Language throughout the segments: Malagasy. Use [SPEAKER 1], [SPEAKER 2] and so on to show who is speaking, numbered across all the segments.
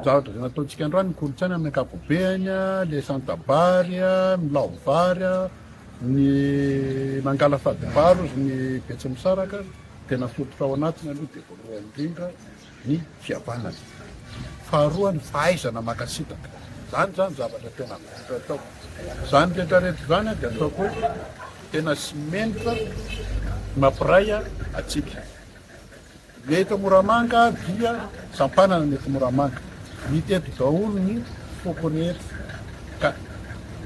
[SPEAKER 1] Zavatra izay nataontsika androany, ny kolontsaina amin'ny ankapobeany, le santabary, milao vary, ny mangala fadibary ozy ny Betsimisaraka, tena fototra ao anatiny aloha dia voalohany indrindra ny fihavanana. Faharoa ny fahaizana mankasitraka. Izany izany zavatra tena mivoitra atao. Izany rehetra rehetra izany dia ataoko hoe tena simenitra mampiray antsika. Ny eto Moramanga dia sampanana ny eto Moramanga. Hita eto daholo ny foko rehetra. Ka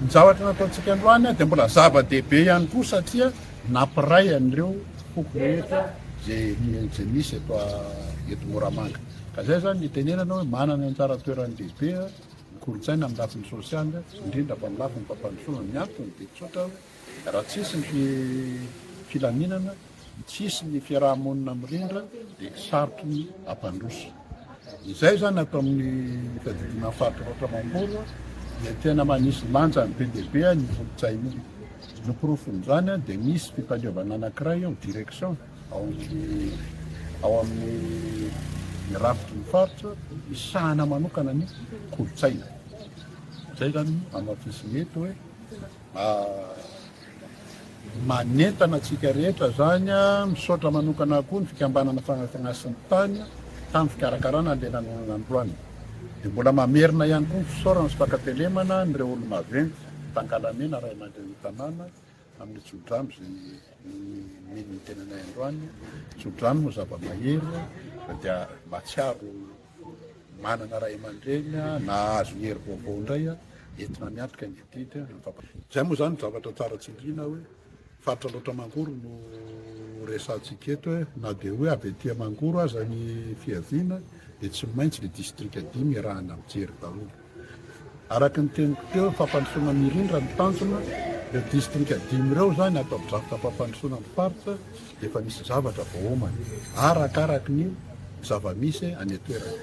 [SPEAKER 1] ny zavatra nataontsika androany dia mbola zava-dehibe ihany koa satria nampiray an'ireo foko rehetra izay izay misy eto eto Moramanga. Ka izay izany ny itenenana hoe manana ny anjara toerany lehibe ny kolontsaina amin'ny lafiny sosialy, indrindra fa amin'ny lafiny fampandrosoana. Ny antony dia tsotra hoe raha tsisy ny filaminana, Tsisy ny fiaraha-monina mirindra dia sarotro ny hampandroso. Izay izany ato amin'ny fiadidiana ny faritra Alaotra Mangoro dia tena manisy lanjany be dia be ny kolontsaina io. Ny porofon'izany dia misy fitaleovana anankiray ao direction ao amin'ny ao amin'ny ny rafitry ny faritra misahana manokana ny kolontsaina. Izay izany no hamafisina eto hoe Manentana antsika rehetra izany, misaotra manokana koa ny fikambanana Fanahy sy ny Tany tamin'ny fikarakarana an'ilay lanonana androany. Dia mbola mamerina ihany koa ny fisaorana sy fankatelemana an'ireo olo-maventy, Tangalamena, Ray aman-drenin'ny tanàna, amin'ny tsodrano izay nomeny ny tenanay androany. Tsodrano moa zava-mahery fa dia mahatsiaro manana ray aman-dreny nahazo hery vaovao indray entina miatrika ny adidy. Izay moa izany zavatra tsara tsindriana hoe faritra Alaotra Mangoro no resahantsika eto hoe na dia hoe avy aty Mangoro aza ny fiaviana dia tsy maintsy le distrika dimy iarahana mijery daholo. Araka ny teniko teo, fampandrosoana mirindra ny tanjona, ireo distrika dimy ireo izany ato amin'ny drafitra fampandrosoana ny faritra dia efa misy zavatra voaomana arakaraky ny zava-misy any an-toerana.